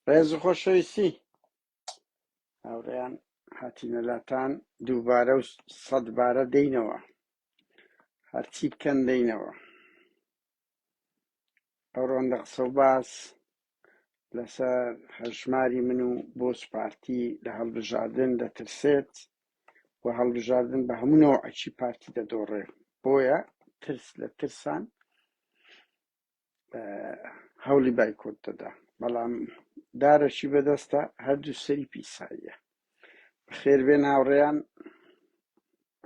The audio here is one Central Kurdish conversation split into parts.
ڕێز و خۆشەویستی هاوڕێیان هاتینە لاتان دووبارە و سەدبارە دێینەوە هەرچی بکەن دێینەوە ئەوڕۆندە قسە و باس لەسەر هەژماری من و بۆچ پارتی لە هەڵبژاردن دەترسێت و هەڵبژاردن بە هەموو نەوعەکی پارتی دەدۆڕێ بۆیە ترس لە ترسان هەوڵی بایکۆت دەدا بەڵام دارەکی بەدەستە هەردوو سەری پیساییە بەخێربێن هاوڕێیان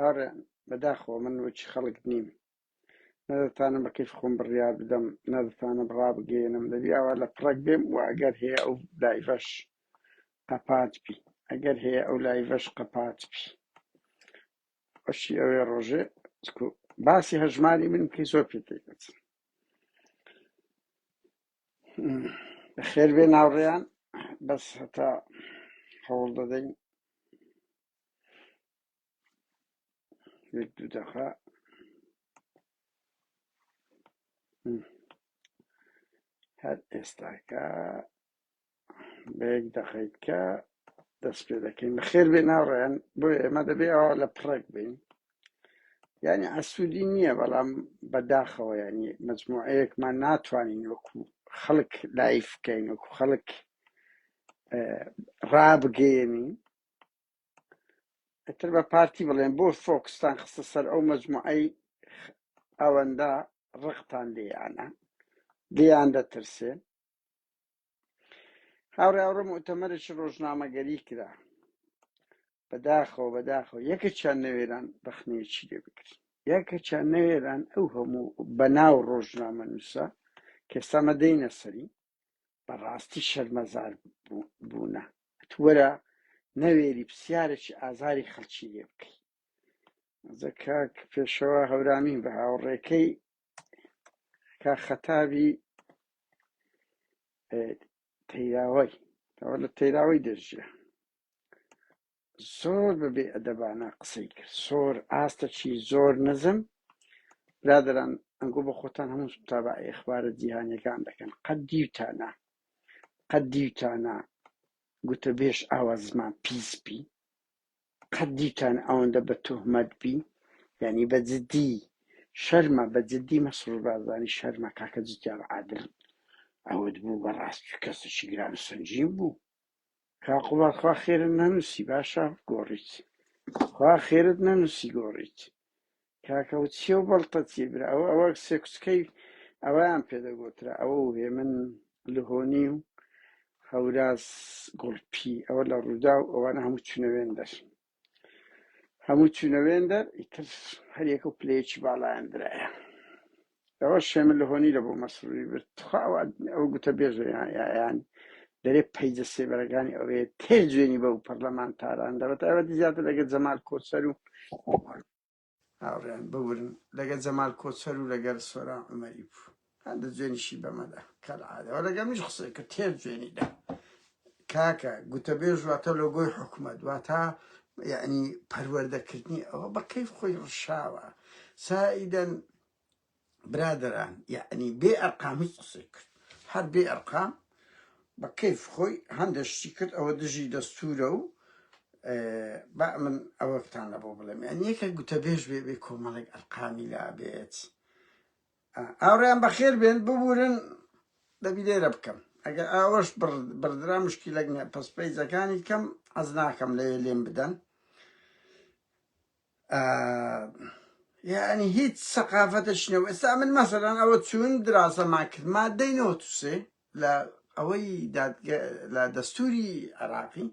هاوڕێیان بەداخەوە من وەکی خەڵک نیم نەدەتانم بە کەیف خۆم بڕیار بدەم نەدەتانم ڕابگەێنم دەبی ئاوا لە پڕەک بێم و ئەگەر هەیە ئەو لایڤەش قەپات بی ئەگەر هەیە ئەو لایڤەش قەپات بی بەشی ئەوێ ڕۆژێ باسی هەژماری من بکەی زۆر پێ تێکەچن بەخێر بێن هاوڕێیان بەس هەتا هەوڵ دەدەین یەک دوو دەقە هەر ئێستاکە بە یەک دەقەی کە دەست پێ دەکەین بەخێر بێن هاوڕێیان بۆیە ئێمە دەبێ ئەوە لە پڕێک بین یعنی ئاسوودی نییە بەڵام بەداخەوە ینی مجموعەیەکمان ناتوانین وەکو خەڵک live بکەین وەکو خەڵک ڕابگەیەنین ئیتر بە پارتی بڵێن بۆ focus تان خستە سەر ئەو مجموعەی ئەوەندە ڕقتان لێیانە لێیان دەترسێن هاوڕێ ئەوڕۆ موئتەمەرێکی ڕۆژنامەگەری کرا بەداخەوە بەداخەوە یەکێکیان نەوێران ڕەخنەیەکی لێ بگرن یەکێکیان نەوێران ئەو هەموو بەناو ڕۆژنامە نووسە کە ئێستا مە دێینە سەری بەڕاستی شەرمەزار بوونە وەرە نەوێری پرسیارێکی ئازاری خەڵکی لێ بکەی ئەجە کاک پێشەوا هەورامی بە هاوڕێکەی کا خەتابی تەیراوەی ئەوە لە تەیراوەی دەژیا زۆر بەبێ ئەدەبانە قسەی کرد زۆر ئاستەکی زۆر نزم برادران ئەنگۆ بە خۆتان هەموو متابعەی ئەخبارە جیهانیەکان دەکەن قەت دیوتانە قەت دیوتانە گوتەبێژ ئاوا زمان پیس بی قەت دیتان ئەوەندە بە توهمەت بی یانی بە جدی شەرمە بە جدی مەسرور بارزانی شەرمە کاکە جوتیار عادل ئەوەت بوو بەڕاستی کەسێکی گران و سەنگین بوو کا قوباد خوا خێرت نەنووسی باشە گۆڕیت خوا خێرت نەنووسی گۆڕیت کاکە و چیە و بەڵتە چی برا ئەوە ئەوە سێکوچکەی ئەوەیان پێدەگوترا ئەوە و هێمن لهۆنی و هەوراز گوڵپی ئەوە لە ڕوودا و ئەوانە هەموو چونەوێن دەر هەموو چونەوێن دەر ئیتر هەریەکە و پلەیەکی باڵایان درایە ئەوە شێمن لهۆنی لە بۆ مەسروری برد تخوا ئەوە ئەو گوتە بێژە یان دەرێ پەیجە سێبەرەکانی ئەوێ تێر جوێنی بەو پەرلەمانتاران دەبێت ئەوەتی زیاتر لەگە جەمال کۆچەر و هاوڕێیان ببورن لەگەر جەمال کۆچەر و لەگەر سۆران عومەری بوو هەندە جوێنیشی بەمەدا کەلعادە وە لەگەر منیش قسەی کرد تێر جوێنی دا کاکە گوتەبێژ واتە لۆگۆی حکومەت واتە یعنی پەروەردەکردنی ئەوە بە کەیف خۆی ڕشاوە سائیدەن برادەران یەعنی بێ ئەرقام هیچ قسەی کرد هەر بێ ئەرقام بە کەیف خۆی هەندێک شتی کرد ئەوە دژی دەستورە و با من ئەوەتان لە بۆ بڵێم یعنی یەکە گوتەبێژ بێ بێ کۆمەڵێک ئەرقامی لا بێت ئاوڕیان بەخێر بێن ببورن دەبی لێرە بکەم ئەگەر ئاوەش بڕدرا مشکیلەک نیە پەس پەیجەکانی کەم حەز ناکەم لەوێ لێم بدەن یعنی هیچ سەقافەتە شنەوە ئێستا من مەسەلەن ئەوە چوون دراسەمان کرد مادەی 93 لە ئەوەی لە دەستوری عراقی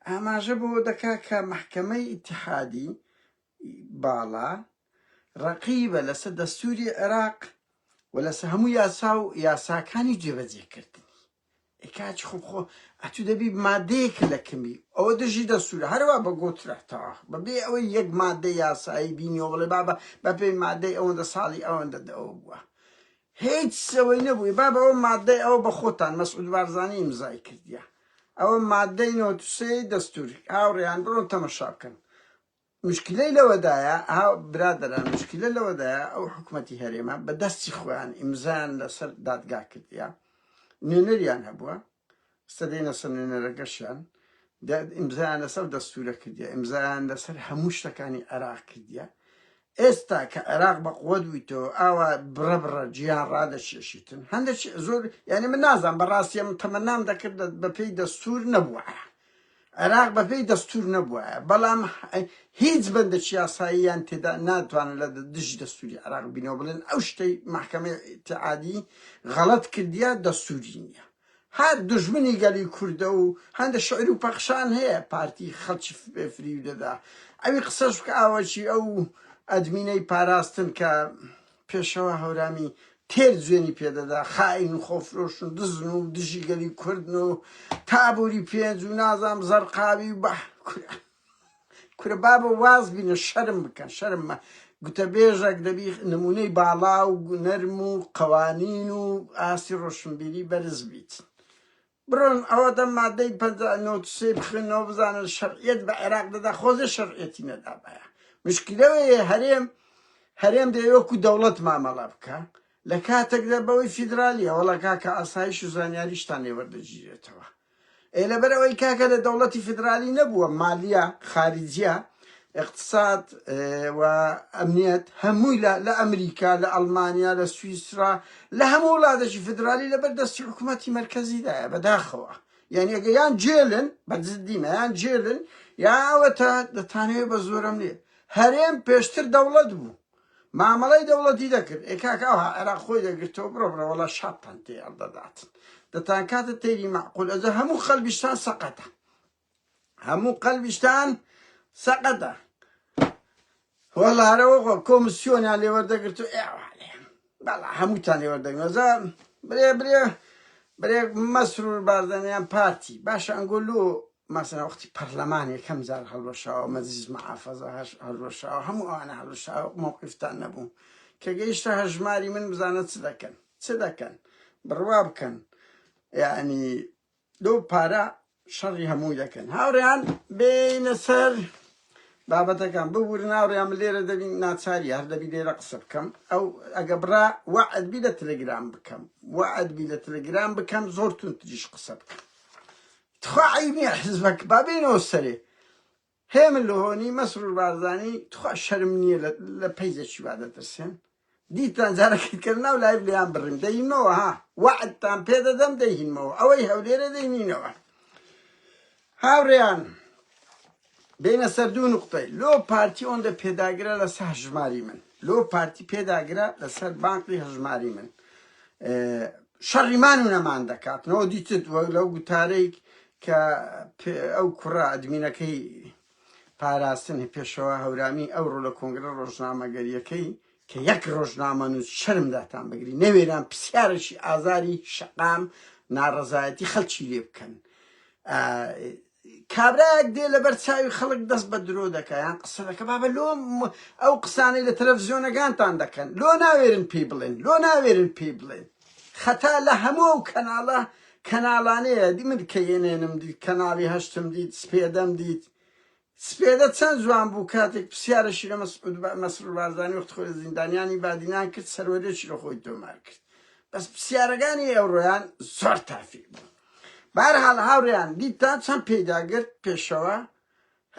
ئاماژە بۆ دەکا کە محکمەی ئیتحادی باڵا ڕقیبە لەسەر دەستوری عێراق و لەسەر هەموو یاسا و یاساکانی جێبەجێکردنی ئەی کاکی خۆ خۆ ئەتوو دەبی مادەیەک لە کەمی ئەوە دژی دەستورە هەروا بە گۆترە تەواو بەبێ ئەوەی یەک مادە یاسایی بینیەوە بڵێ بابە بەپێی مادەی ئەوەندە ساڵی ئەوەندە ئەوە بووە هیچ ئەوەی نەبووی بابە ئەوە مادەی ئەوە بە خۆتان مەسعود بارزانی ئیمزای کردیە ئەوە مادەی 93 دەستور هاوڕێیان بڕۆن تەمەشا بکەن مشکلەی لەوەدایە ها برادەران مشکلە لەوەدایە ئەو حکومەتی هەرێمە بە دەستی خۆیان ئیمزایان لەسەر دادگا کردیە نوێنەریان هەبووە. ئێستا دێنە سەر نوێنەرەکەشیان ئیمزایان لەسەر دەستورە کردیە ئیمزایان لەسەر هەموو شتەکانی عێراق کردیە ئێستا کە عێراق بە قوت بوویتەوە ئاوا بڕە بڕە جیان ڕادەکێشیتن هەندێک زۆر یعنی من نازان بەڕاستی من تەمەنام دەکرد بەپێی دەستور نەبووە عێراق بەپێی دەستور نەبووایە بەڵام هیچ بەندێکی یاساییان تێدا ناتوانن لە دژی دەستوری عێراق بینەوە بڵێن ئەو شتەی مەحکەمەی ئیتیحادی غەڵەت کردیە دەستوری نییە هەر دوژمنی گەلی کوردە و هەندە شعر و پەخشان هەیە پارتی خەڵکی فریو دەدا ئەوی قسەش بکە ئاوەکی ئەو ئەدمینەی پاراستن کە پێشەوا هەورامی تێر جوێنی پێدەدا خائین و خۆفرۆشن دزن و دژی گەلی کوردن و تابوری پێنج و نازام زەرقاوی و بە کورە کورە بابە واز بینە شەرم بکەن شەرم مە گوتەبێژەک دەبی نمونەی باڵا و نەرم و قوانین و ئاستی ڕۆشنبیری بەرز بیت بڕۆن ئەوە دە مادەی 53 بخوێنەوە بزانن شەرعیەت بە عێراق دەدا خۆزێ شەرعیەتی نەدابایە مشکلەوەیە هەرێم هەرێم دەیەوێ وەکو دەوڵەت مامەڵە بکە لە کاتێکدا بەوەی فیدرالیە وەڵا کاکە ئاسایش و زانیاریشتان لێ وەردەگیرێتەوە ئێ لەبەر ئەوەی کاکە لە دەوڵەتی فیدرالی نەبووە مالیە خارجیە اقتصاد و ئەمنیەت هەمووی لە لە ئەمریکا لە ئەڵمانیا لە سویسرا لە هەموو وڵاتێکی فیدرالی لەبەر دەستی حکوومەتی مەرکەزیدایە بەداخەوە یعنی ئەگە یان جێلن بە جدیمە یان جێلن یا ئەوەتا دەتانەوێت بە زۆرەم لێ هەرێم پێشتر دەوڵەت بوو مامەڵەی دەوڵەتی دەکرد ئێ کاکە ئەوها عێراق خۆی دەگرتەوە بڕۆ بڕۆ وەڵا شاتان تێ هەڵدەداتن دەتانکاتە تەیری مەعقول ئەجا هەموو قەلبیشتان سەقەتە هەموو قەلبیشتان سەقەتە وەڵا هەرەوە خۆ کۆمسیۆنیان لێ وەردەگرت و ئێوە بەڵا هەمووتان لێ وەردەگرن ئەجا برێ برێ برێ مەسرور بارزانیان پارتی باشە ئەنگۆ لۆ مەسەلەن وەختی پەرلەمان یەکەم جار هەڵوەشاوە مەجلیس محافەزە هەش هەڵوەشاوە هەموو ئەوانە هەڵوەشاوە مەوقیفتان نەبوو کە گەیشتە هەژماری من بزانە چ دەکەن چ دەکەن بڕوا بکەن یعنی لۆ پارە شەڕی هەمووی دەکەن هاوڕێیان بێینە سەر بابەتەکان ببورن هاوڕێیان من لێرە دەبی ناچاری هەر دەبی لێرە قسە بکەم ئەو ئەگە بڕا وەعد بی لە تەلەگرام بکەم وەعد بی لە تەلەگرام بکەم زۆر توندتریش قسە بکەم تخوا عەیب نیە حزبەک با بێنەوە سەرێ هێمن لهۆنی مەسرور بارزانی تخوا شەرم نییە لە پەیجەکی وا دەترسێن دیتان جارەکەی کە ناو live لێیان بڕیم دەینمەوە ها وەعدتان پێ دەدەم دەیهینمەوە ئەوەی هەولێرە دەینینەوە هاوڕێیان بینە سەر دوو نقطەی لۆ پارتی ئۆندە پێداگرە لەسەر هەژماری من لۆ پارتی پێداگرە لەسەر بانقی هەژماری من شەڕی مان و نەمان دەکاتنەوە دیتت لەو گوتارەی کە ئەو کوڕە ئەدمینەکەی پاراستن پێشەوا هەورامی ئەوڕۆ لە کۆنگرە ڕۆژنامەگەریەکەی کە یەک ڕۆژنامەنووس شەرم داتان بگری نەوێران پرسیارێکی ئازاری شەقام ناڕەزایەتی خەڵکی لێ بکەن کابرایەک دێ لەبەر چاوی خەڵک دەست بە درۆ دەکا یان قسە دەکا بابە لۆ ئەو قسانەی لە تەلەفزیۆنەکانتان دەکەن لۆ ناوێرن پێی بڵێن لۆ ناوێرن پێی بڵێن خەتا لە هەموو ئەو کەناڵە کەناڵانەیە دی من کە یەنێنم دیت کەناڵی هەشتم دیت سپێدەم دیت سپێدە چەند جوان بوو کاتێک پرسیارەشی لە مەسعود مەسرور بارزانی وەخت خۆی لە زیندانیانی بادینان کرد سەروەرێکی لە خۆی تۆمار کرد بەس پرسیارەکانی ئەوڕۆیان زۆر تافی بوو بەهەرحاڵ هاوڕێیان دیتتان چەند پێی داگرت پێشەوا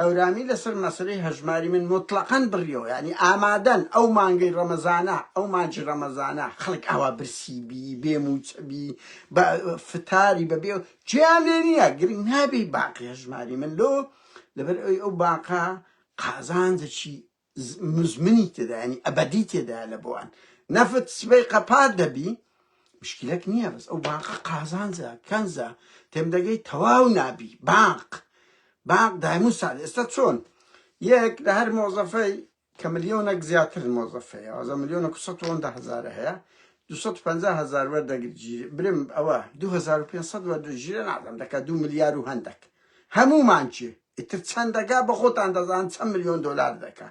هەورامی لەسەر مەسەلەی هەژماری من موتڵەقەن بڕیەوە یانی ئامادەن ئەو مانگەی ڕەمەزانە ئەو مانگی ڕەمەزانە خەڵک ئاوا برسی بی بێ موچە بی بە فتاری بە بێ گوێیان لێ نییە گرنگ نابی باقی هەژماری من لۆ لەبەر ئەوی ئەو باقە قازانجێکی مزمنی تێدا ینی ئەبەدی تێدا لە بۆوان نەفت سبەی قەپات دەبی مشکلەک نییە بەس ئەو بانقە قازانجە کەنزە تێم دەگەی تەواو نابی بانق بانق دایم و سال ئێستا چۆن یەک لە هەر مۆزەفەی کە ملیۆنێک زیاتر مۆزەفەیە ئەوە ملیۆنێک و سەد هەزارە هەیە 250 هزار وەردەگرگیر برم ئەوە 2500 وەردەگیرە نازم دەکات 2 ملیار و هەندێک هەمومان چێ ئیتر چەند دەکا بە خۆتان دەزان چەند ملیۆن دۆلار دەکا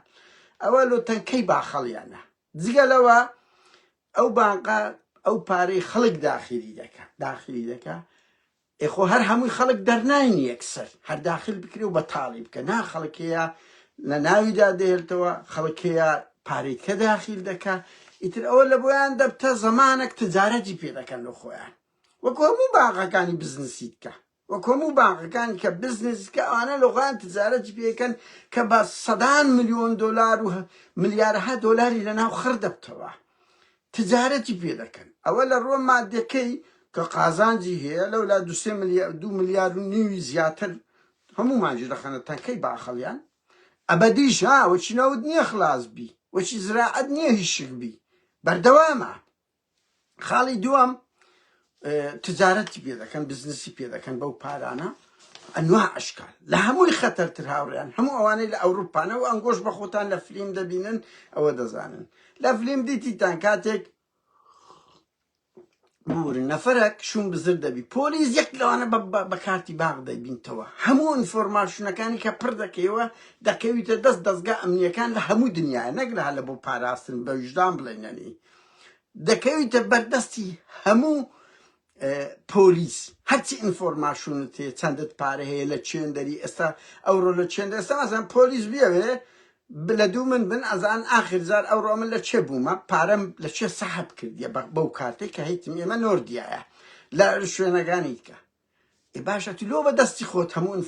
ئەوە لۆ تەنکەی باخەڵیانە جگە لەوە ئەو بانقە ئەو پارەی خەڵک داخلی دەکا داخلی دەکا ئێخۆ هەر هەمووی خەڵک دەرناین یەکسەر هەر داخل بکرێ و بەتاڵی بکە نا خەڵکەیە لە ناویدا دەهێلتەوە خەڵکەیە پارەی کە داخیل دەکا ئیتر ئەوە لە بۆیان دەبتە زەمانێک تجارەتی پێ دەکەن لە خۆیان وەکو هەموو باغەکانی بزنسی بکە. وەک هەموو بانقەکان کە بزنس کە ئەوانە لە خۆیان تجارەتی پێکەن کە بە سەدان ملیۆن دۆلار و ملیارەها دۆلاری لەناو خڕ دەبتەوە تجارەتی پێ دەکەن ئەوە لە ڕووە مادەکەی کە قازانجی هەیە لەولا دوسێ ملیار دو ملیار و نیوی زیاتر هەموو مانجی دەخەنە تەنکەی باخەڵیان ئەبەدیش ها وەچی نەوت نییە خلاص بی وەچی زراعەت نییە هیشک بی بەردەوامە خاڵی دووەم تجارەتی پێ دەکەن بزنسی پێ دەکەن بەو پارانە ئەنوا ئەشکال لە هەمووی خەتەرتر هاوڕیان هەموو ئەوانەی لە ئەوروپانە و ئەنگۆش بە خۆتان لە فلیم دەبینن ئەوە دەزانن لە فلیم دیتیتان کاتێک بورن نەفرەک شوون بزر دەبی پۆلیس یەک لەوانە بە کارتی باغ دەبینتەوە هەموو information ەکانی کە پڕ دەکەیەوە دەکەویتە دەست دەستگا ئەمنیەکان لە هەموو دنیاە نەک لە لە بۆ پاراستن بە ویژدان بڵێنەنی دەکەویتە بەردەستی هەموو پۆلیس هەرچی information ت هەیە چەندت پارە هەیە لە چێن دەری ئێستا ئەوڕۆ لە چێن ئێستا مەسەن پۆلیس بیەوێ لە دوو من بن ئەزان ئاخر جار ئەوڕۆ من لە چێ بوومە پارەم لە چێ سەحب کردیە بەو کارتەی کە هەیتم ئێمە نۆردیایە لە شوێنەکانی دیکە ئێ باشە تو لۆ بە دەستی خۆت هەموو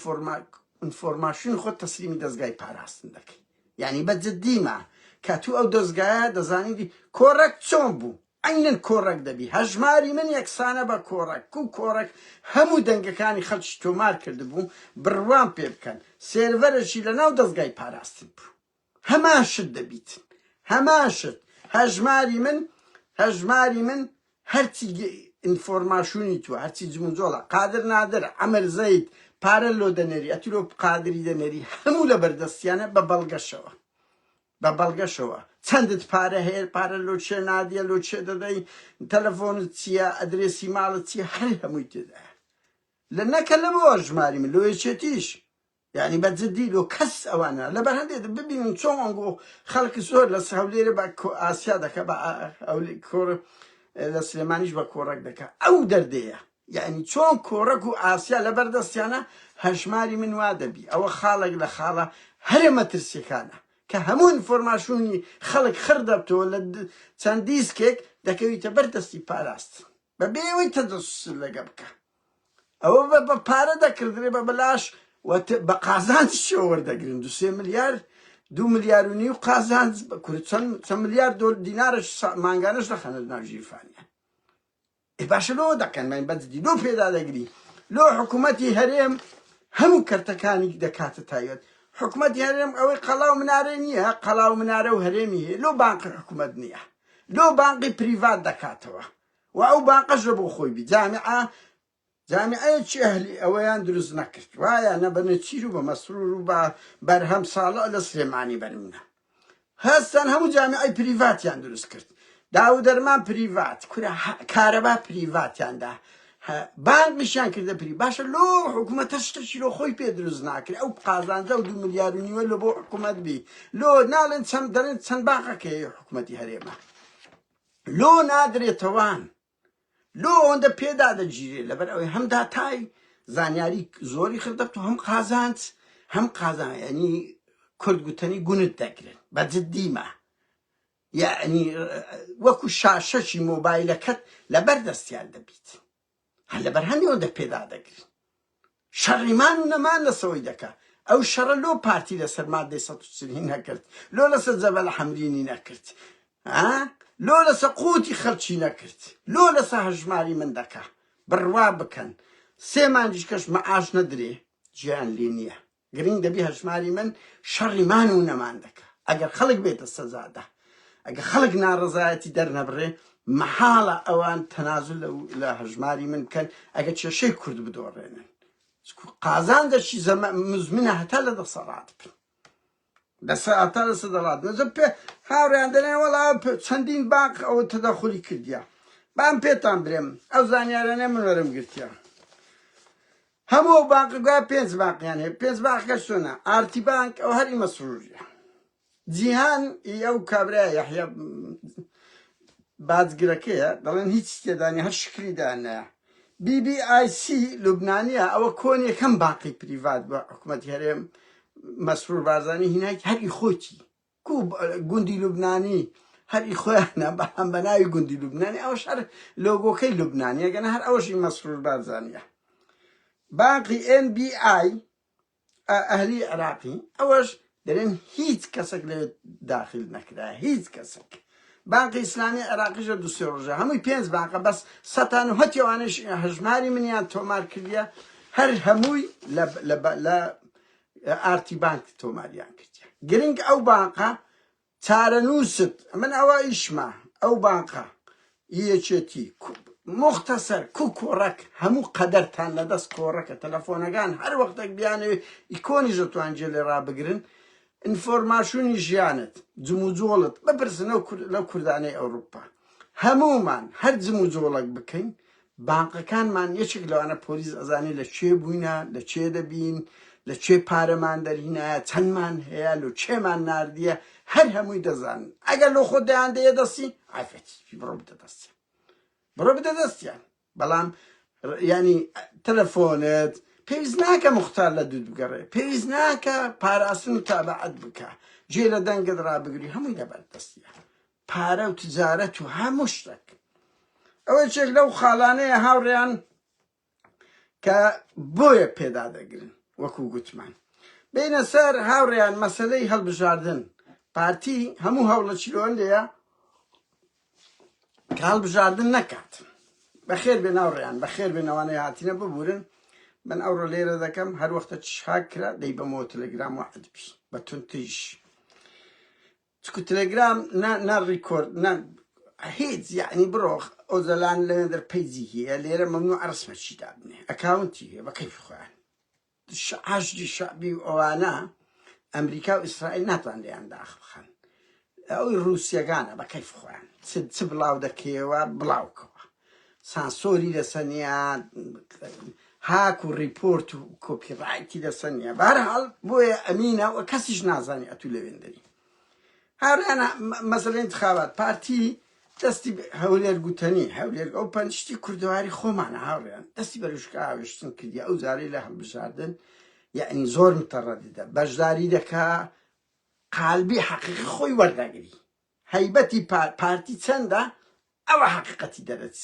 information خۆت تەسلیمی دەزگای پاراستن دەکەی یعنی بە جدیمە کە تو ئەو دەزگایە دەزانی کۆڕەک چۆن بوو عەینەن کۆڕەک دەبی هەژماری من یەکسانە بە کۆڕەک کو کۆڕەک هەموو دەنگەکانی خەڵکی تۆمار کردبوو بڕوام پێ بکەن سێرڤەرەکی لەناو دەزگای پاراستن بوو هەمان شت دەبیتن هەمان شت هەژماری من هەژماری من هەرچی information ی تو هەرچی جموجۆڵە قادر نادر عەمر زەید پارە لۆ دەنێری ئەتو لۆ قادری دەنێری هەموو لە بەردەستیانە بە بەڵگەشەوە بە بەڵگەشەوە چەندت پارە هەیە پارە لۆ چێ نادیە لۆ چێ دەدەی تەلەفۆنت چییە ئەدرێسی ماڵت چییە هەر هەمووی تێدایە لە نەکە لە بۆ ژماری من لۆ یەکێتیش یانی بە جدی لۆ کەس ئەوانە لەبەر هەندێ ببینن چۆن ئەنگۆ خەڵک زۆر لە هەولێرە بە ئاسیا دەکە بە کۆڕ لە سلێمانیش بە کۆڕەک دەکە ئەو دەردەیە یعنی چۆن کۆڕەک و ئاسیا لەبەر دەستیانە هەژماری من وا دەبی ئەوە خاڵێک لە خاڵە هەرە مەترسیەکانە کە هەموو information ی خەڵک خڕ دەبتەوە لە چەند دیسکێک دەکەویتە بەر دەستی پاراست بەبێ ئەوەی تەجەسوست لەگە بکە ئەوە بە بە پارە دەکردرێ بە بەلاش و بە قازانجیشەوە وەردەگرن دو سێ ملیار دو ملیار و نیو قازانج بە کورد چەند چەند ملیار دۆل دینارش مانگانەش دەخەنە ناو ژیرفانیان ئێ باشە لۆ دەکەن من بەجدی لۆ پێدا دەگری لۆ حکوومەتی هەرێم هەموو کەرتەکانی دەکاتە تایبەت حکوومەتی هەرێم ئەوەی قەڵا و منارە نییە قەڵا و منارە و هەرێمی هەیە لۆ بانقی حکوومەت نییە لۆ بانقی private دەکاتەوە و ئەو بانقەش لە بۆ خۆی بی جامیعە جامیعەیەکی ئەهلی ئەوەیان دروست نەکرد وایە نە بە نێچیر و بە مەسرور و بە بەرهەم ساڵح لە سلێمانی بەنمونە هەستان هەموو جامیعەی private یان دروست کرد داو دەرمان private کورە کارەبا private یان دا بانقیشیان کردە pri باشە لۆ حکوومەتە شتێکی لۆ خۆی پێ دروست ناکرێت ئەو قازانجە و دو ملیار و نیوە لۆ بۆ حکوومەت بی لۆ ناڵێن چەند دەڵێن چەند باقەکەی حکوومەتی هەرێمە لۆ نادرێتەوان لۆ ئەوەندە پێدا دەگیرێ لەبەر ئەوەی هەم داتای زانیاری زۆری خردەبت و هەم قازانج هەم قازان ینی کورد گوتەنی گونت دەگرن بە جدیمە یعنی وەکو شاشەکی مۆبایلەکەت لەبەر دەستیان دەبیت هەر لەبەر هەندی ئەوەندە پێدا دەگرن شەڕی مان و نەمان لەسەوەی دەکا ئەو شەڕە لۆ پارتی لەسەر مادەی 140 نەکرد لۆ لەسەر جەبەل حەمرینی نەکرد ها لۆ لەسە قوتی خەڵکی نەکرد لۆ لەسە هەژماری من دەکا بڕوا بکەن سێ مانگیش کەش مەعاش نەدرێ گیان لێ نییە گرنگ دەبی هەژماری من شەڕی مان و نەمان دەکا ئەگەر خەڵک بێتە سەجادە ئەگە خەڵک ناڕەزایەتی دەرنەبڕێ مەحاڵە ئەوان تەنازول لە هەژماری من بکەن ئەگە کێشەی کورد بدۆڕێنن قازانجەکی مزمنە هەتا لە دەسەڵات بن لەسەر هەتا لەسەر دەڵات نەجە پێ هاوڕیان دەێن وەڵا چەندین باق ئەوە تەدەخولی کردیا بام پێتان برێم ئەو زانیارانە من وەرم گرتیە هەموو ئەو بانقە گوایە پێنج بانقیان هەیە پێنج بانقەکە چۆنە ئارتی بانک ئەو هەری مەسروریە جیهان ئی ئەو کابرا یەحیا باجگرەکەیە دەڵێن هیچ تێدانی هەر شکلی دانایە بی بی ئای سی لوبنانیە ئەوە کۆن یەکەم بانقی private بە حکوومەتی هەرێم مەسرور بارزانی هینای هەری خۆتی کو گوندی لوبنانی هەر ئی خۆیانە بەڵام بە ناوی گوندی لوبنانی ئەوەش هەر لۆگۆکەی لوبنانیە گەنە هەر ئەوەشی مەسرور بارزانیە. بانقی ئێن بی ئای ئەهلی عێراقی ئەوەش دەرێن هیچ کەسێک لەوێ داخل نەکرا هیچ کەسێک بانقی ئیسلامی عێراقیشە دو سێ ڕۆژە هەمووی پێنج بانقە بەس سەتان و هەتیوانش هەژماری منیان تۆمار کردیە هەر هەمووی لە ئارتی بانک تۆماریان کردیە گرنگ ئەو بانقە چارەنووست من ئەوە ئیشمە ئەو بانقە ی یەکێتی موختەسەر کو کۆڕەک هەموو قەدەرتان لە دەست کۆڕەکە تەلەفۆنەکان هەر وەختێک بیانەوێ ئیکۆنیش دەتوان جێ لێ ڕابگرن ئینفۆرماشونی ژیانت جموجۆڵت بپرسن لەو کوردانەی ئەوروپا هەموومان هەر جموجۆڵەک بکەین بانقەکانمان یەکێک لەوانە پۆلیس ئەزانێ لە کوێ بووینە لە کوێ دەبین لە کوێ پارەمان دەرهینایە چەندمان هەیە لۆ کێمان ناردیە هەر هەمووی دەزانن ئەگەر لۆ خۆت دەیان دەیە دەستی عافێتی بڕۆ بدە دەستیان بڕۆ بدە دەستیان بەڵام ینی تەلەفۆنت پێویست ناکە مختار لە دوت بگەڕێ پێویست ناکە پاراستن و تابعەت بکە جێ لە دەنگت ڕابگری هەمووی لەبەر دەستیە پارە و تجارەت و هەموو شتێک ئەوە یەکێک لەو خاڵانەیە هاوڕێیان کە بۆیە پێدادەگرن وەکو گوتمان بینە سەر هاوڕێیان مەسلەی هەڵبژاردن پارتی هەموو هەوڵە چیلۆن لێیە کە هەڵبژاردن نەکات بەخێر بێ ناوڕێیان بەخێر بێ نەوانەی هاتینە ببورن من ئەوڕۆ لێرە دەکەم هەر وەختە چاک کرا دەیبەمەوە تەلەگرام وعد بی بە تونتریش چکو تلگرام نا نا ڕیکۆرد نا هیچ یعنی بڕۆ ئۆجەلان لەوێندەر page ی هەیە لێرە مەمنوع ڕسمەکی دابنێ account ی هەیە بە کەیفی خۆیان حەشدی شەعبی و ئەوانە ئەمریکا و ئیسرائیل ناتوان لێیان داخ بخەن ئەوی ڕووسیەکانە بە کەیف خۆیان چ بڵاو دەکەیەوە بڵاوکەوە سانسۆری لەسەر نییە هاک و report و copyright ی لەسەر نییە بەهەرحاڵ بۆیە ئەمینە و کەسیش نازانی ئەتوو لەوێندەری هاوڕێیان مەسەلەی انتخابات پارتی دەستی هەولێر گوتەنی هەولێر ئەو پەنجشتی کوردەواری خۆمانە هاوڕێیان دەستی بەروشکە هاوێشتن کردی ئەو جارەی لە هەڵبژاردن یعنی زۆر متەڕەدیدە بەشداری دەکا قالبی حەقیقی خۆی وەردەگری هەیبەتی پارتی چەندە ئەوە حەقیقەتی دەرەچ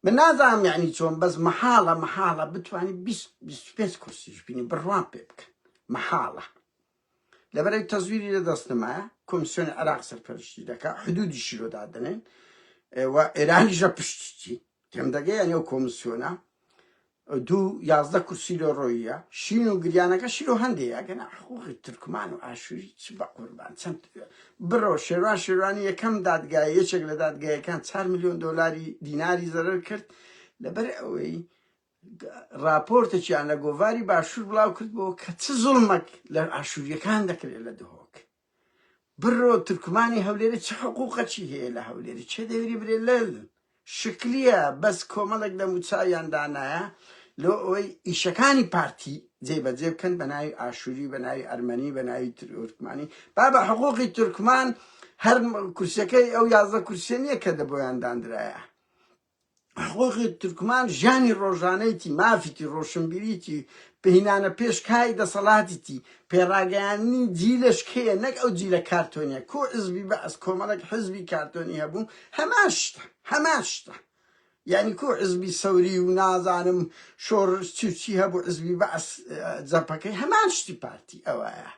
من نازانم یعنی چۆن بەس مەحاڵە مەحاڵە بتوانی 25 کورسیش بینی بڕوام پێ بکەن مەحاڵە لەبەرەی تەزویری لە دەست نمایە کۆمیسیۆنی عراق سەرپەرشتی دەکا حدودی شیرۆ دادنێن و ئێرانیش لە پشتی تێم دەگەی یعنی ئەو کۆمیسیۆنە دوو 11 کورسی لۆ ڕۆییە شین و گریانەکە شیرۆ هەندێ ئەگەنا حقوقی تورکمان و ئاشوری چ بە قوربان چەند بڕۆ شێروان شێروانی یەکەم دادگای یەکێک لە دادگایەکان 4 میلیۆن دۆلاری دیناری زەرەر کرد لەبەر ئەوەی راپۆرتێکیان لە گۆڤاری باشوور بڵاو کردبەوە کە چ زوڵمەک لە ئاشووریەکان دەکرێت لە دهۆک بڕۆ تورکمانی هەولێری چ حقوقەکی هەیە لە هەولێری چێ دەوری برێ لەل شکلیە بەس کۆمەڵێک دەموچاویان دانایە لۆ ئەوەی ئیشەکانی پارتی جێ بەجێ بکەن بە ناوی ئاشووری بە ناوی ئەرمەنی بە ناوی تورکمانی بابە حقوقی تورکمان هەر کورسەکەی ئەو 11 کورسیە نییە کە دەبۆیان داندرایە حقوقی تورکمان ژیانی ڕۆژانەیتی، مافیتی، ڕۆشنبیریتی، پێهینانە پێش کای دەسەڵاتیتی، پێڕاگەیاندنی جیلەش کێیە نەک ئەو جیلە کارتۆنیە، کو حزبی بەعس کۆمەڵێک حزبی کارتۆنی هەبوو هەمان شتە هەمان شتە یانی کو حزبی سەوری و نازانم شۆڕش چی و چی هەبوو حزبی بەعس جەپەکەی هەمان شتی پارتی ئەوایە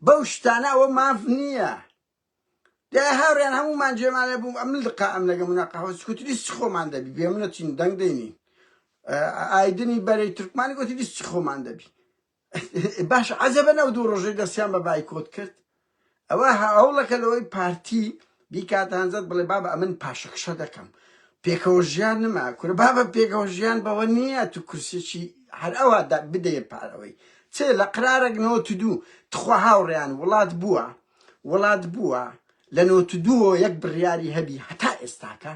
بەو شتانە ئەوە ماف نییە. دایە هاوڕێیان هەموومان جێمان لێ بوو ئەم لقا ئەم لەگە مناقەوە سکوت لیستی خۆمان دەبی بێ منە چین دەنگ دەینی ئایدنی بەرەی تورکمانی گوتی لیستی خۆمان دەبی باش عەجەبە نەو دوو ڕۆژەی دەستیان بە بایکۆت کرد ئەوە هەوڵەکە لەوەی پارتی بیکات هەنزەت بڵێ بابە ئەمن پاشەکشە دەکەم پێکەوە ژیان نما کورە بابە پێکەوە ژیان بەوە نییە تو کورسێکی هەر ئەوە بدەیە پارەوەی چێ لە قرارێک نەوە دوو تخوا هاوڕێیان وڵات بووە وڵات بووە لە نۆتدووەوە یەک بڕیاری هەبی هەتا ئێستاکە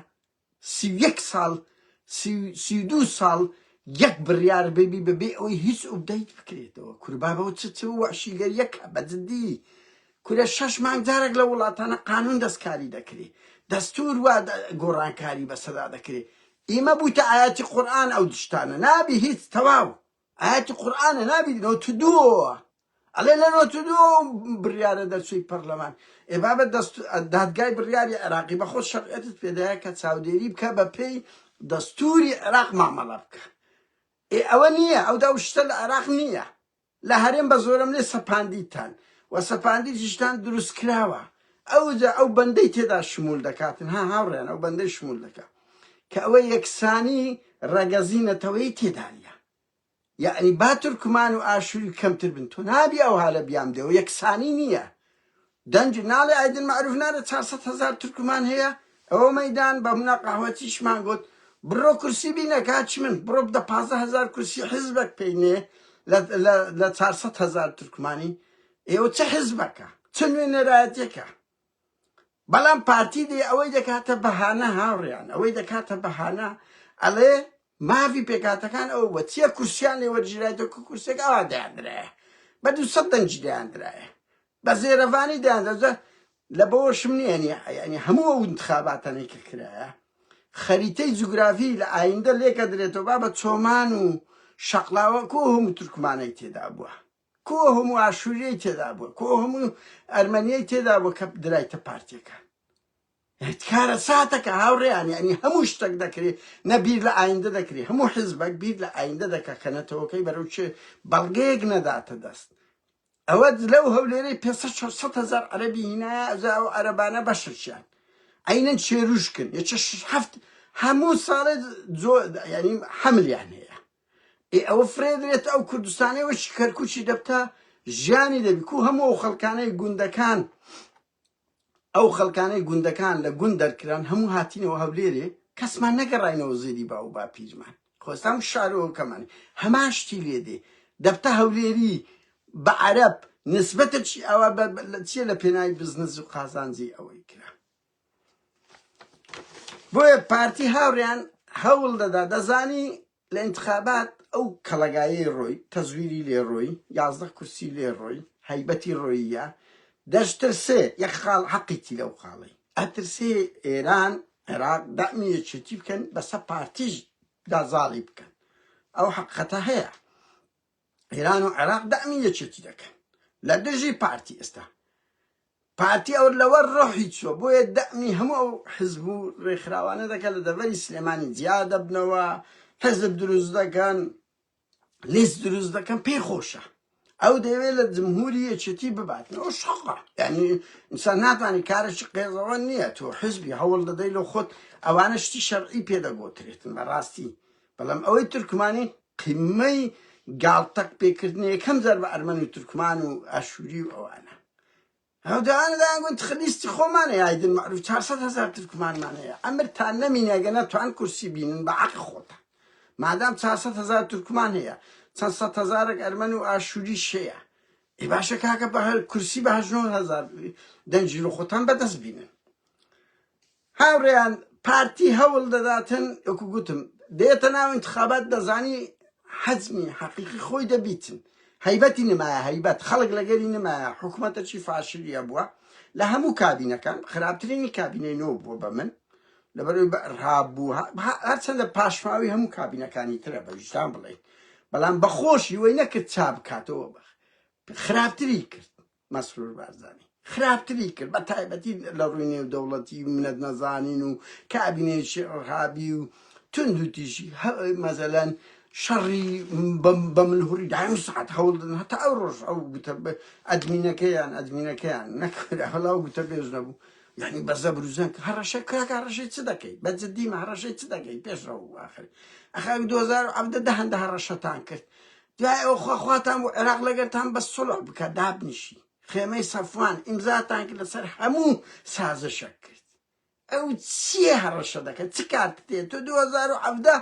31 ساڵ 32 ساڵ یەک بڕیار ببی بەبێ ئەوەی هیچ update بکرێتەوە کوربابەوە چ چ وەحشیگەریەکە بە جدی کورە شەش مانگ جارێک لە وڵاتانە قانون دەستکاری دەکرێ دەستور وا گۆڕانکاری بەسەدا دەکرێ ئیمە بوویتە ئاەتی قورئان ئەو دشتانە نابی هیچ تەواو ئایەتی قورئانە نابی نۆتدووەوە ئەڵێ لە نۆتدووەوە بڕیارە دەرچووی پەرلەمان ئێ بابە دەست دادگای بڕیاری عێراقی بە خۆت شەرعیەتت پێدایە کە چاودێری بکە بە پێی دەستوری عێراق مامەڵە بکە. ئێ ئەوە نییە ئەو ئەو شتە لە عێراق نییە لە هەرێم بە زۆرەملێ سەپاندیتان و سەپاندیتیشتان دروست کراوە ئەوجا ئەو بەندەی تێدا شمول دەکاتن ها هاوڕێیان ئەو بەندەی شمول دەکا کە ئەوە یەکسانی ڕەگەزی نەتەوەیی تێدا نییە یەعنی با تورکمان و ئاشوری کەمتر بن تۆ نابی ئەوها لە بیام دێ و یەکسانی نییە دەنج ناڵێ ئایدن مەعروف نارێ 400 هەزار تورکمان هەیە ئەوە مەیدان بە منا قەهوەچیشمان گوت بڕۆ کورسی بینە کاچ من بڕۆ بدە 15 هەزار کورسی حزبەک پێینێ لە 400 هەزار تورکمانی ئێوە چ حزبەکە چ نوێنەرایەتێکە بەڵام پارتی دێ ئەوەی دەکاتە بەهانە هاوڕێیان ئەوەی دەکاتە بەهانە ئەڵێ مافی پێکاتەکان ئەوە بووە چیە کورسیان لێ وەرگیرایتەوە کە کورسێک ئاوا دەیاندرایە بە 200 دەنگی دەیاندرایە بە زێرەڤانی دەیاندرا لە بەوەشم نییە یعنی هەموو ئەو انتخاباتانەی کە کرایە خەریتەی جوگرافی لە ئایندە لێکەدرێتەوە با بە چۆمان و شەقلاوە کۆ هەموو تورکمانەی تێدا بووە کۆ هەموو ئاشووریەی تێدا بووە کۆ هەموو ئەرمەنیەی تێدا بووە کە درایتە پارتیەکان کارەساتەکە هاوڕێیان یعنی هەموو شتێک دەکرێت نە بیر لە ئایندە دەکرێت هەموو حزبێک بیر لە ئایندە دەکا کە نەتەوەکەی بەرەو چێ بەڵگەیەک نەداتە دەست ئەوە لەو هەولێرەی 500 هزار عەرەبی هینایە ئەجا ئەو عەرەبانە بەشێکیان عەینەن چێروشکن یەکە شش هەفت هەموو ساڵێ جۆ یعنی حەملیان هەیە ئێ ئەوە فرێدرێت ئەو کوردستانەی وەکی کەرکوکی دەبتە ژیانی دەبی کو هەموو ئەو خەڵکانەی گوندەکان ئەو خەڵکانەی گوندەکان لە گوند دەرکران هەموو هاتینەوە هەولێرێ کەسمان نەگەڕاینەوە زێدی باو و باپیرمان خۆستان شارۆکەمان هەمان شتی لێ دێ دەبتە هەولێری بە عەرەب نسبەتە چی ئەوە چیە لە پێناوی بزنس و قازانجی ئەوەی کرا بۆیە پارتی هاوڕیان هەوڵ دەدا دەزانی لە ئینتخابات ئەو کەڵەگایەی ڕۆی، تەزویری لێ ڕۆی، 11 کورسی لێ ڕۆی، هەیبەتی ڕۆییە، دەشترسێ، یەک خاڵ حەقیتی لەو خاڵەی، ئەترسێ ئێران، عێراق دەعمی یەکێتی بکەن بەسە پارتیش دا زاڵی بکەن. ئەو حەقیقەتە هەیە. ئێران و عێراق دەعمی یەکێتی دەکەن لە دژی پارتی ئێستا. پارتی ئەو لەوە ڕۆحی چووە بۆیە دەعمی هەموو ئەو حزب و ڕێکخراوانە دەکات لە دەڤەری سلێمانی جیا دەبنەوە حزب دروست دەکەن لیست دروست دەکەن پێی خۆشە ئەو دەیەوێت لە جمهوری یەکێتی ببات ئەو شەقە یعنی ئینسان ناتوانانی کارێکی قێزەوە نییە تۆ حزبی هەوڵ دەدەی لە خۆت ئەوانە شتی شەرعی پێدەگۆترێتن بەڕاستی بەڵام ئەوەی تورکمانی قیمەی گاڵتەک پێکردنە یەکەم جار بە ئەرمەن و تورکمان و ئاشوری و ئەوانە هەودانە دەیانگوت خلیستی خۆمانە یایدن مەعروف 400 هەزار تورکمانمان هەیە ئەمرتان نەمینێ گە نەتوان کورسی بینن بە عەق خۆتان مادام 400 هەزار تورکمان هەیە چەند سەد هەزارێک ئەرمەن و ئاشوریش هەیە ئێ باشە کاکە بە هەر کورسی بە هەشت نۆ هەزار دەنگی لە خۆتان بەدەست بینن هاوڕێیان پارتی هەوڵ دەداتن وەکو گوتم دێتە ناو انتخابات دەزانی حەجمی حەقیقی خۆی دەبیتن هەیبەتی نمایە هەیبەت خەڵک لەگەری نمایە حکوومەتەکی فاشلیە بووە لە هەموو کابینەکان خراپترینی کابینەی نۆ بووە بە من لەبەرەوەی بە ئرهاب بوو هەرچەندە پاشماوی هەموو کابینەکانی ترە بە ویژدان بڵێین بەڵام بەخۆشی وەی نەکرد چا بکاتەوە خراپتری کرد مەسرور بارزانی خراپتری کرد بە تایبەتی لە ڕووی نێودەوڵەتی و منەت نەزانین و کابینەیەکی ئڕهابی و توندوتیژی مەزەلەن شەڕی بە ملهوڕی دایم ساعت هەوڵ دەدەن هەتا ئەو ڕۆژ ئەو گوتە ئەدمینەکەیان ئەدمینەکەیان نەکرا هەڵا و گوتە بێژ نەبوو یعنی بە زەبر و زەنگ هەڕەشە کاکە هەڕەشەی چ دەکەی بە جدیمە هەڕەشەی چ دەکەی پێشڕەو ئاخر ئەخە 2017 دە هەندە هەڕەشەتان کرد دوای ئەوە خوا خواتان بوو عێراق لەگەرتان بە سوڵح بکە دابنیشی خێمەی سەفوان ئیمزاتان کرد لەسەر هەموو سازشەک کرد ئەو چییە هەڕەشە دەکە چ کارت تێ تۆ 2017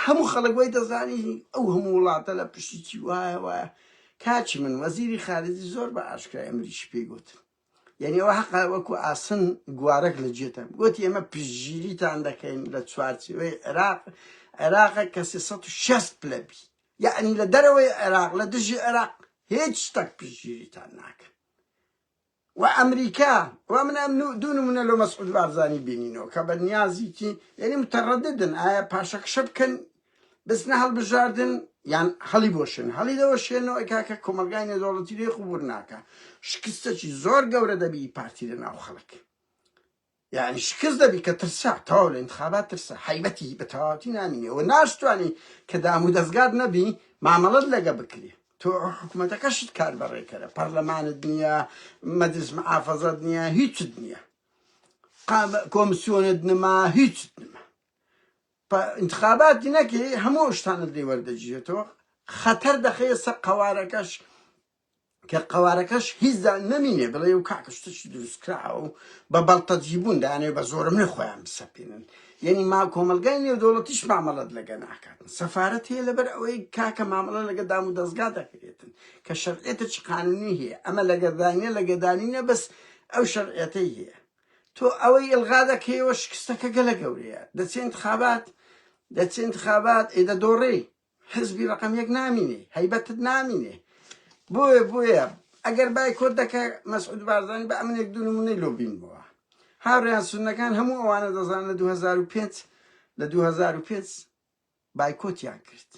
هەموو خەڵک وای دەزانی ئەو هەموو وڵاتە لە پشتی چی وایە وایە کاچی من وەزیری خارجی زۆر بە ئاشکرای ئەمریکی پێی گوتن یعنی ئەوە حەقە وەکو ئاسن گوارەک لە جێتە گوتی ئێمە پشتگیریتان دەکەین لە چوارچێوەی عێراق عێراقە کە 360 پلە بی یعنی لە دەرەوەی عێراق لە دژی عێراق هیچ شتێک پشتگیریتان ناکەن و ئەمریکا و من ئەم دوو نمونە لۆ مەسعود بارزانی بینینەوە کە بە نیازیکی یعنی متەڕەددن ئایا پاشەکشە بکەن بچنە هەڵبژاردن یان هەڵی بۆشێن هەڵی دەوەشێنەوە کاکە کۆمەلگای نێودەوڵەتی لێ قبور ناکە شکستەکی زۆر گەورە دەبی پارتی لە ناو خەڵک. یعنی شکست دەبی کە ترسا تەواو لە انتخابات ترسا حیبەتی بە تەواوەتی نامینێ و ناشتوانی کە دام و دەستگات نەبی مامەڵەت لەگە بکرێ تۆ حکوومەتەکەشت کار بەڕێکەرە پەرلەمانت نییە مەجلس محافەزەت نییە هیچت نییە کۆمسیۆنت نما هیچت نما انتخاباتی نەکەی هەموو شتانت لێ وەردەگیرێتەوە خەتەر دەخەیە سەر قەوارەکەش کە قەوارەکەش هیچ نەمینێ بڵێ و کاکە شتێکی دروستکراوە و بە بەڵتەجی بوون دانێ بە زۆرم لێ خۆیان بسەپێنن یعنی ما کۆمەلگای نێودەوڵەتیش مامەڵەت لەگە ناکات سەفارەت هەیە لەبەر ئەوەی کاکە مامەڵە لەگە دام و دەستگا دەکرێتن کە شەرعێتە چ قانونی هەیە ئەمە لەگەدانە لەگەدانینە بەس ئەو شەرعێتەی هەیە تۆ ئەوەی ئیلغا دەکەیەوە شکستەکە گەلە گەورەیە دەچێ انتخابات دەچێ انتخابات ئێ دەدۆڕێی حزبی ڕقم یەک نامینێ هەیبەتت نامینێ بۆیە بۆیە ئەگەر بایکۆت دەکە مەسعود بارزانی بە ئەمنێک دوو نمونەی لۆ بینمەوە هاوڕێیان سوننەکان هەموو ئەوانە دەزان لە 2005 لە 2005 بایکۆتیان کرد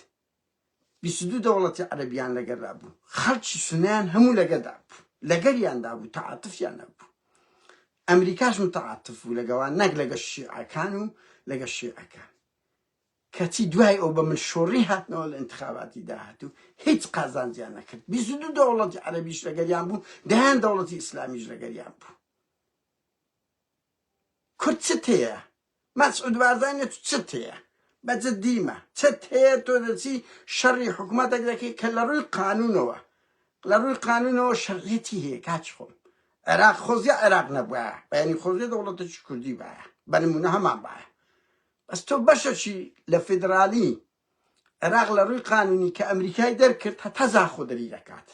22 دەوڵەتی عەرەبیان لەگەردا بوو خەڵکی سونیان هەموو لەگەدا بوو لەگەریاندا بوو تەعاتفیان نەبوو ئەمریکاش متعاتف بوو لەگەوان نەک لەگە شیعەکان و لەگە شیعەکان کەچی دوای ئەو بە ملشۆڕی هاتنەوە لە ئینتخاباتی داهاتوو هیچ قازانجیان نەکرد. 22 دەوڵەتی عەرەبیش لەگەریان بوو، دەیان دەوڵەتی ئیسلامیش لەگەریان بوو. کورد چت هەیە؟ مەسعود بارزانی تو چت هەیە؟ بە جدیمە چت هەیە تۆ دەچی شەڕی حکوومەتێک دەکەی کە لە ڕووی قانونەوە لە ڕووی قانونەوە شەرعیەتی هەیە کاچ خۆم عێراق خۆزیە عێراق نەبوایە بەیانی خۆزیە دەوڵەتێکی کوردی بایە بە نمونە هەمان بایە بەس تۆ بەشەکی لە فیدرالی عێراق لە ڕووی قانونی کە ئەمریکای دەرکرد هەتا زاخۆ دەری دەکات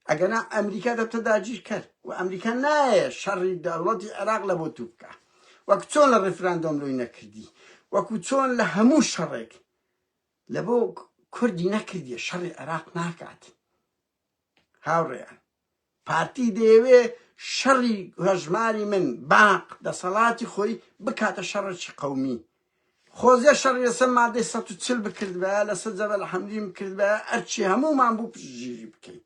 ئەگەنا ئەمریکا دەبتە داگیرکەر و ئەمریکا نایە شەڕی دەوڵەتی عێراق لە بۆ تو بکە وەک چۆن لە ڕیفراندۆم لۆی نەکردی وەکو چۆن لە هەموو شەڕێک لە بۆ کوردی نەکردیە شەڕی عێراق ناکات هاوڕێیان پارتی دەیەوێ شەڕی هەژماری من باق دەسەڵاتی خۆی بکاتە شەڕێکی قەومی. خۆزیە شەڕی لەسەر مادەی 140 بکردبایە لەسەر جەبەل حەمرین بکردبایە ئەرکی هەموومان بوو پشتگیری بکەین.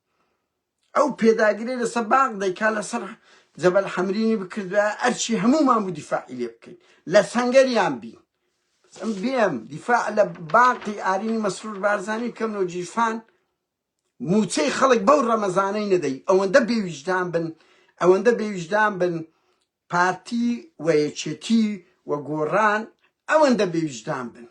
ئەو پێداگری لەسەر باق دەیکا لەسەر جەبەل حەمرینی بکردبایە ئەرکی هەموومان بوو دیفاعی لێ بکەین لە سەنگەریان بین. بەس بێم دیفاع لە باقی ئارینی مەسرور بارزانی بکەم لۆ گیرفان موچەی خەڵک بەو ڕەمەزانەی نەدەی ئەوەندە بێویژدان بن ئەوەندە بێویژدان بن پارتی و یەکێتی و گۆڕان ئەوەندە بێویژدان بن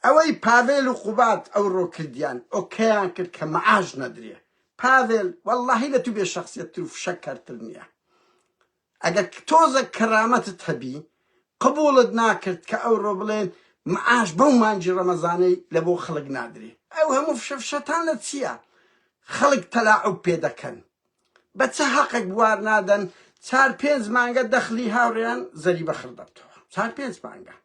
ئەوەی پاڤێل و قوباد ئەوڕۆ کردیان ئۆکەیان کرد کە معاش نەدرێ پاڤێل واللهی لە تو بێ شخصیەتتر و فشەکەرتر نییە ئەگەر تۆزەک کەرامەتت هەبی قبوڵت ناکرد کە ئەوڕۆ بڵێن معاش بەو مانگی ڕەمەزانەی لە بۆ خەڵک نادرێ ئەو هەموو فشە فشەتان لە چییە خەڵک تەلاعوب پێ دەکەن بە چ هەقێک بوار نادەن چار پێنج مانگە دەخلی هاوڕێیان زەریبە خڕ دەبتەوە چار پێنج مانگە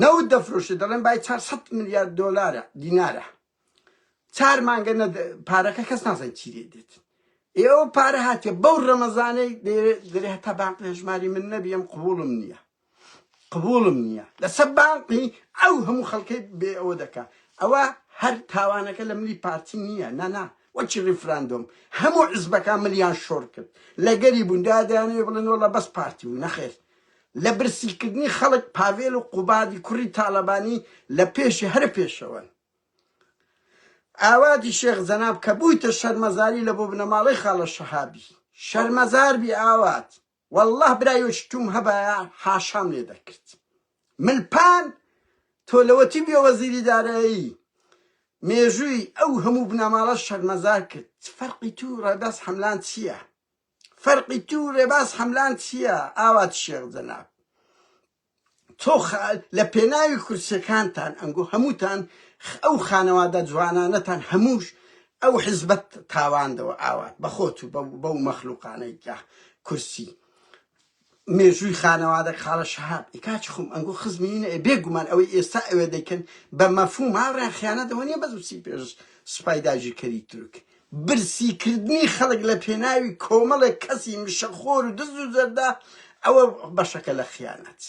نەوت دەفرۆشێ دەڵێن بای 400 ملیار دۆلارە دینارە چار مانگە پارەکە کەس نازانێت چی لێ دێت ئێ ئەو پارە هاتیە بەو ڕەمەزانەی دەرێ هەتا بانقی هەژماری من نەبی ئەم قبوڵم نییە قبوڵم نییە لەسەر بانقی ئەو هەموو خەڵکەی بێ ئەوە دەکا ئەوە هەر تاوانەکە لە ملی پارتی نییە نانا وەکی ڕیفراندۆم هەموو حزبەکان ملیان شۆڕ کرد لەگەری بوون دادیانەوێ بڵێن وەڵا بەس پارتی بوو نەخێر لە برسیکردنی خەڵک پاڤێل و قوبادی کوڕی تاڵەبانی لە پێشی هەرە پێشەوەن. ئاواتی شێخ جەناب کە بوویتە شەرمەزاری لە بۆ بنەماڵەی خاڵە شەهابی شەرمەزار بی ئاوات واللە برایۆکی توم هەبایە حاشام لێ دەکرد ملپان تۆ لەوەتی بێ وەزیری دارایی مێژووی ئەو هەموو بنەماڵە شەرمەزار کرد فەرقی تو ڕێباز حەملان چییە؟ فەرقی تو و ڕێباز حەملان چییە ئاوات شێخ جەناب؟ تۆ لە پێناوی کورسیەکانتان ئەنگۆ هەمووتان ئەو خانەوادە جوانانەتان هەمووش ئەو حزبەت تاواندەوە ئاوات بەخۆت و بەو مەخلوقانەی کە کورسی مێژووی خانەوادە خاڵە شەهاب ئێ کاکی خۆم ئەنگۆ خزمی نە ئێ بێگومان ئەوەی ئێستا ئەوێ دەیکەن بە مەفهوم هاوڕێیان خیانەتەوە نییە بەس بچی پێش سوپای داگیرکەری تورک برسیکردنی خەڵک لە پێناوی کۆمەڵێک کەسی مشەخۆر و دز و جەردە ئەوە بەشەکە لە خیانەت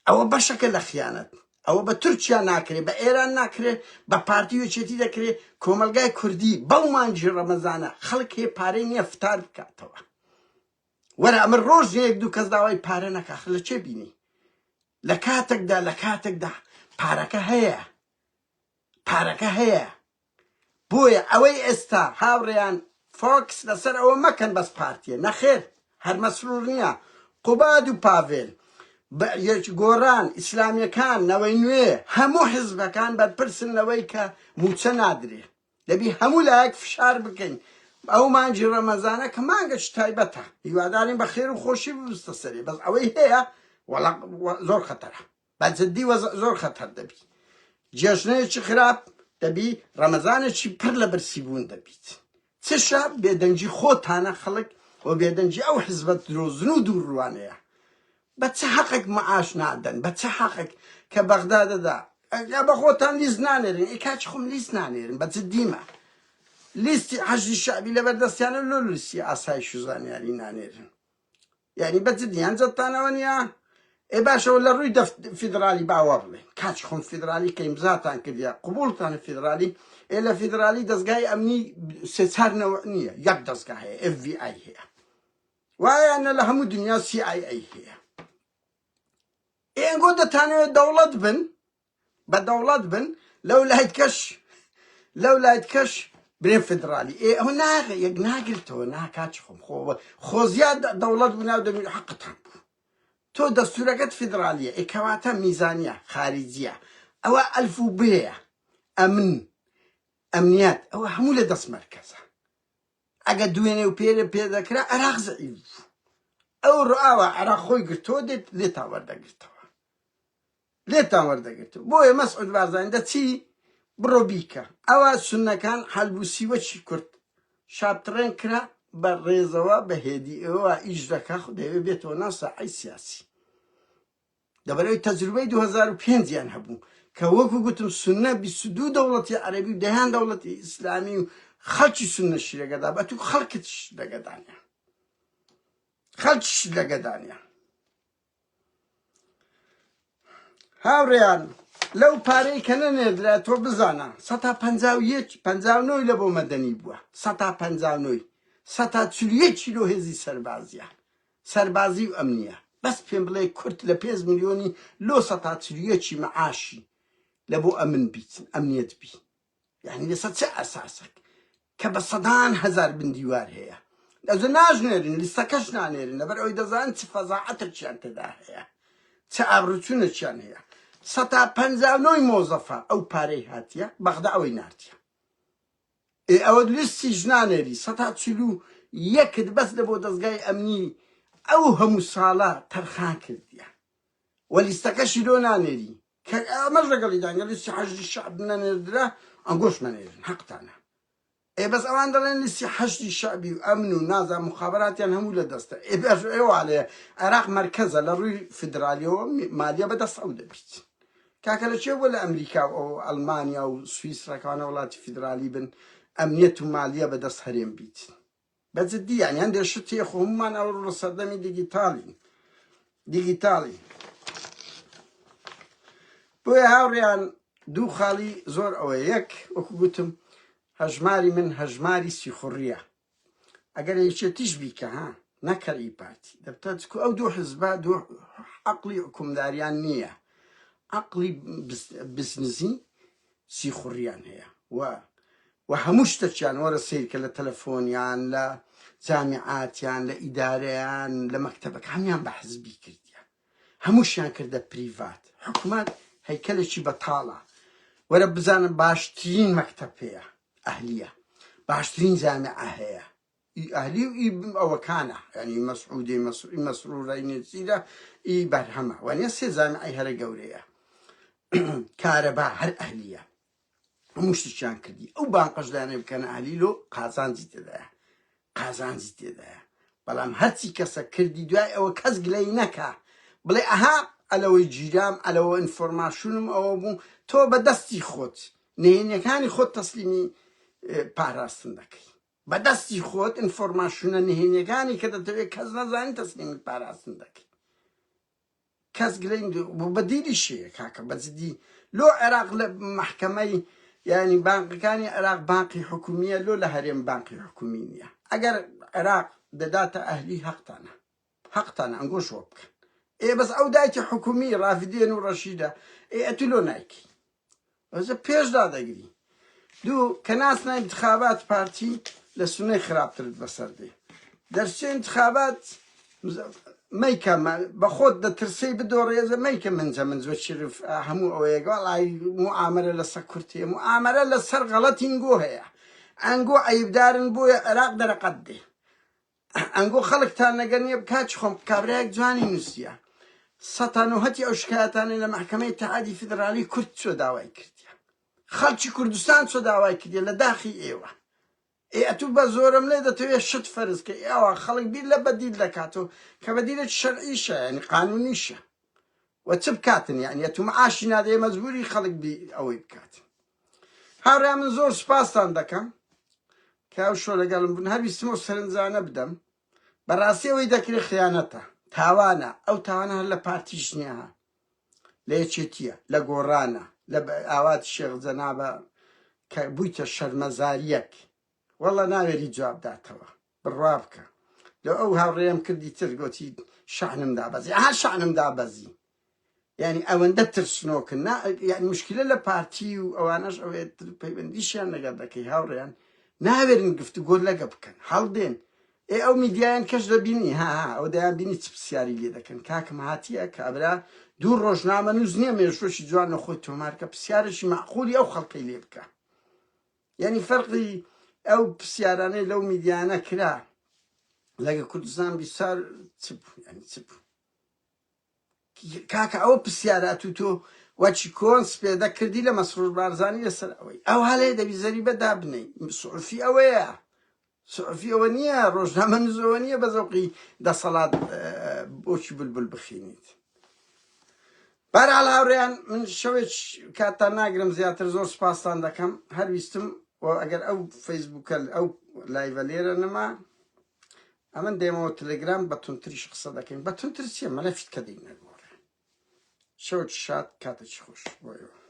ئەوە بەشەکە لە خیانەت ئەوە بە تورکیا ناکرێ بە ئێران ناکرێ بە پارتی و یەکێتی دەکرێ کۆمەلگای کوردی بەو مانگی ڕەمەزانە خەڵک هەیە پارەی نییە فتار بکاتەوە. وەرە ئەمە ڕۆژ نیە یەک دوو کەس داوای پارە نەکا خ لە چێ بینی لە کاتێکدا لە کاتێکدا پارەکە هەیە پارەکە هەیە بۆیە ئەوەی ئێستا هاوڕێیان فۆکس لەسەر ئەوە مەکەن بەس پارتیە نەخێر هەر مەسرور نییە قوباد و پاڤێل گۆڕان ئیسلامیەکان نەوەی نوێ هەموو حزبەکان بەرپرسن لەوەی کە موچە نادرێ دەبی هەموو لایەک فشار بکەین ئەو مانگی ڕەمەزانە کە مانگەکی تایبەتە هیوادارین بە خێر و خۆشی ببستە سەرێ بەس ئەوەی هەیە وەڵا زۆر خەتەرە بە جدی وەزع زۆر خەتەر دەبی جێژنەیەکی خراپ دەبی ڕەمەزانێکی پڕ لە برسی بوون دەبیت چشە بێدەنگی خۆتانە خەڵک و بێدەنگی ئەو حزبە درۆزن و دووڕوانەیە بە چ حەقێک معاش نادەن بە چ حەقێک کە بەغدا دەدا ئەگا بە خۆتان لیست نانێرن ئێ کاکی خۆم لیست نانێرن بە جدیمە لیستی حەشدی شەعبی لەبەر دەستیانە لۆ لیستی ئاسایش و زانیاری نانێرن یعنی بە جدی یان جەتانەوە نییە ئێ باشەوە لە ڕووی دەف فیدرالی باوا بڵێن کاکی خۆم فیدرالی کە ئیمزاتان کردیا قبوڵتان فیدرالی ئێ لە فیدرالی دەستگای ئەمنی سێ چار نەوە نییە یەک دەستگا هەیە FBI هەیە وایە نە لە هەموو دنیا CIA هەیە ئێنگۆ دەتانەوێت دەوڵەت بن بە دەوڵەت بن لەو لایت کەش لەو لایت کەش برێن فدرالی ئێ ئەو ناغە یەک ناگرتەوە ناکات خۆم خۆ خۆزیا دەوڵەت بوو ناو دەمی حەقتان بوو تۆ دەستورەکەت فیدرالیە ئێ کەواتە میزانیە خاریجیە ئەوە ئەلف و بێیە ئەمن ئەمنیات ئەوە هەموو لە دەست مەرکەزە ئەگە دوێنێ و پێرێ پێ دەکرا عێراق زەعیف بوو ئەو ڕئاوە عێراق خۆی گرتەوە دێت لێتان وەردەگرتەوە لێتان وەردەگرتەوە بۆیە مەسعود بارزانی دەچی بڕۆ بیکە ئەوە سوننەکان حەلبوسی وەکی کورد شاپتڕێن کرا بە ڕێزەوە بە هێدی ئەوە ئیش دەکا خو دەیەوێ بێتەوە ناو ساحەی سیاسی لەبەرئەوەی تەجروبەی 2005 یان هەبوو کە وەکو گوتم سوننە 22 دەوڵەتی عەرەبی و دەیان دەوڵەتی ئیسلامی و خەڵکی سوننەشی لەگەدا بەتو خەڵکت لەگەدانە خەڵکیش لەگەدانە هاوڕێیان لەو پارەی کە نەنێردرا تۆ بزانە سەتا پەنجا و یەک پەنجا و نۆی لە بۆ مەدەنی بووە سەتا پەنجا و نۆی سەتا چل و یەک کیلۆ هێزی سەربازیە سەربازی و ئەمنیە بەس پێم بڵێ کورد لە پێنج ملیۆنی لۆ سەتا چل و یەکی مەعاشی لە بۆ ئەمن بیت ئەمنیەت بی یعنی لەسەر چ ئەساسێک کە بە سەدان هەزار بن دیوار هەیە ئەزە ناژنێرن لیستەکەش نانێرن لەبەر ئەوەی دەزان چ فەزاعەتێکیان تێدا هەیە چ ئابروچوونێکیان هەیە سەتا پەنجا و نۆی مۆزەفە ئەو پارەی هاتیە بەغدا ئەوەی ناردیە ئێ ئەوە لیستیش نانێری سەتا چل و یەکت بەس لە بۆ دەزگای ئەمنی ئەو هەموو ساڵە تەرخان کردیە و لیستەکەشی لۆ نانێری کە ئەمەش لەگەڵی دانگە لیستی حەشدی شەعب نەنێردرا ئەنگۆش مەنێرن حەقتانە ئێ بەس ئەوان دەڵێن لیستی حەشدی شەعبی و ئەمن و نازان مخابراتیان هەموو لە دەستە ئێ باش ئێوە ئەڵێ عێراق مەرکەزە لە ڕووی فیدرالیەوە مالیە بەدەست ئەو دەبیت کاکە لە چێ بۆ لە ئەمریکا و ئەو ئەڵمانیا و سویسرەکانە وڵاتی فیدرالی بن ئەمنیەت و مالیە بەدەست هەرێم بیت بە جدی یانی هەندێک شت هەیە خۆ هەموومان ئەوڕۆ لە سەردەمی دیگیتاڵین دیگیتاڵی بۆیە هاوڕێیان دوو خاڵی زۆر ئەوە یەک وەکو گوتم هەژماری من هەژماری سیخوڕیە ئەگەر یەکێتیش بیکە ها نەکەر ئی پارتی دەبتە چکو ئەو دوو حزبە دوو عەقڵی حکومداریان نییە عەقڵی بزنزی سیخوڕیان هەیە و و هەموو شتەکیان وەرە سەیرکە لە تەلەفۆنیان لە جامیعاتیان لە ئیدارەیان لە مەکتەبەکانیان بە حزبی کردیان هەمووشیان کردە پریڤات حکومەت هەیکەلێکی بەتاڵە وەرە بزانە باشترین مەکتەب هەیە ئەهلیە باشترین جامیعە هەیە ئی ئەهلی و ئی ئەوەکانە یعنی مەسعودی مەسرورەی نێچیرە ئی بەرهەمە وانە سێ جامیعەی هەرە گەورەیە کارەبا هەر ئەهلیە هەموو شتێکیان کردی ئەو بانقەش دانێ بکەنە ئەهلی لۆ قازانجی تێدایە قازانجی تێدایە بەڵام هەرچی کەسە کردی دوای ئەوە کەس گلەی نەکا بڵێ ئەها ئەلەوەی گیرام ئەلەوە ئینفۆرماسیونم ئەوە بوو تۆ بە دەستی خۆت نهێنیەکانی خۆت تەسلیمی پاراستن دەکەی بە دەستی خۆت ئینفۆرماسیونە نهێنیەکانی کە دەتەوێت کەس نەزانین تەسلیمی پاراستن دەکەی کەس گلەی بۆ بەدیلیش هەیە کاکە بە جدی لۆ عێراق لە مەحکەمەی یعنی بانقەکانی عێراق بانقی حکومیە لۆ لە هەرێم بانقی حکومی نییە ئەگەر عێراق دەداتە ئەهلی هەقتانە. حەقتانە ئەنگۆش وە بکەن. ئێ بەس ئەو دایکی حکومی ڕافدێن و ڕەشیدە ئێ ئەتو لۆ نایکەی؟ ئەوجە پێش دادەگری. دوو، کە ناچنە ئینتخابات پارتی لە سونەی خراپترت بەسەر دێ. دەرچێ ئینتخابات مەیکە بە خۆت دەترسێی بدۆڕێ ئەزە مەیکە منجە منج وەکی هەموو ئەوەیە وەڵای موئامەرە لەسەر کورد هەیە موئامەرە لەسەر غەڵەتی ئەنگۆ هەیە ئەنگۆ عەیبدارن بۆیە عێراق دەرەقەت دێ ئەنگۆ خەڵکتان لەگەر نییە کاکی خۆم کابرایەک جوانی نووسیە سەتا نۆهەتی ئەو شکایەتانەی لە مەحکەمەی ئیتحادی فیدرالی کورد چۆ داوای کردیە خەڵکی کوردستان چۆ داوای کردیە لە داخی ئێوە ئێ ئەتوو بە زۆرم لێ دەتەوێت شت فەرز کەی ئەوە خەڵک بیر لە بەدیل دەکاتەوە کە بەدیلێکی شەرعیشە یعنی قانونیشە و چ بکاتن یعنی ئەتوو معاشی نادەیە مەجبوری خەڵک بی ئەوەی بکات هاوڕێیان من زۆر سوپاستان دەکەم کە ئەو شۆ لەگەڵم بوون هەر ویستم ئەو سەرنجانە بدەم بەڕاستی ئەوەی دەکرێت خیانەتە تاوانە ئەو تاوانە هەر لە پارتیش نییە لە یەکێتیە لە گۆڕانە لە ئاوات شێخ جەنابە کە بوویتە شەرمەزاریەک واللە ناوێری جواب داتەوە بڕوا بکە لە ئەو هاوڕێم کردی تر گۆتی شەعنم دابەزی ئەها شەعنم دابەزی یعنی ئەوەندە ترسنۆکن نا یعنی مشکلە لە پارتی و ئەوانەش ئەوێ پەیوەندیشیان لەگەڵ دەکەی هاوڕێیان ناوێرن گفتوگۆ لەگە بکەن هەڵدێن ئێ ئەو میدیایان کەش دەبینی ها ها ئەو دەیان بینی چ پرسیاری لێ دەکەن کاکم هاتیە کابرا دوو ڕۆژنامە نووس نییە مێژوەشی جوان لە خۆی تۆمارکە پرسیارێکی معقولی ئەو خەڵکەی لێ بکە یعنی فەرقی ئەو پرسیارانەی لەو میدیانە کرا لەگە کوردستان بیسار چ بوو یعنی چ بوو کاکە ئەوە پرسیارە ئەتوو تۆ وەچی کۆن سپێدە کردی لە مەسرور بارزانی لەسەر ئەوەی ئەو هەلێ دەبی زەریبە دابنێی سعوفی ئەوەیە سعوفی ئەوە نییە ڕۆژنامە نووسەوە نییە بە زەوقی دەسەڵات بۆچی بلبل بخینیت بەرحاڵ هاوڕێیان من شەوێک کاتتان ناگرم زیاتر زۆر سپاستان دەکەم هەر ویستم و ئەگەر ئەو فەیسبوکە ئەو لایڤە لێرە نەما ئەمن دێمەوە تلگرام بە تونتریش قسە دەکەین بە تونتر چیە مەلەفیت کە دەینە گۆڕێ شەوێکی شاد کاتێکی خۆش بۆ ئێوە.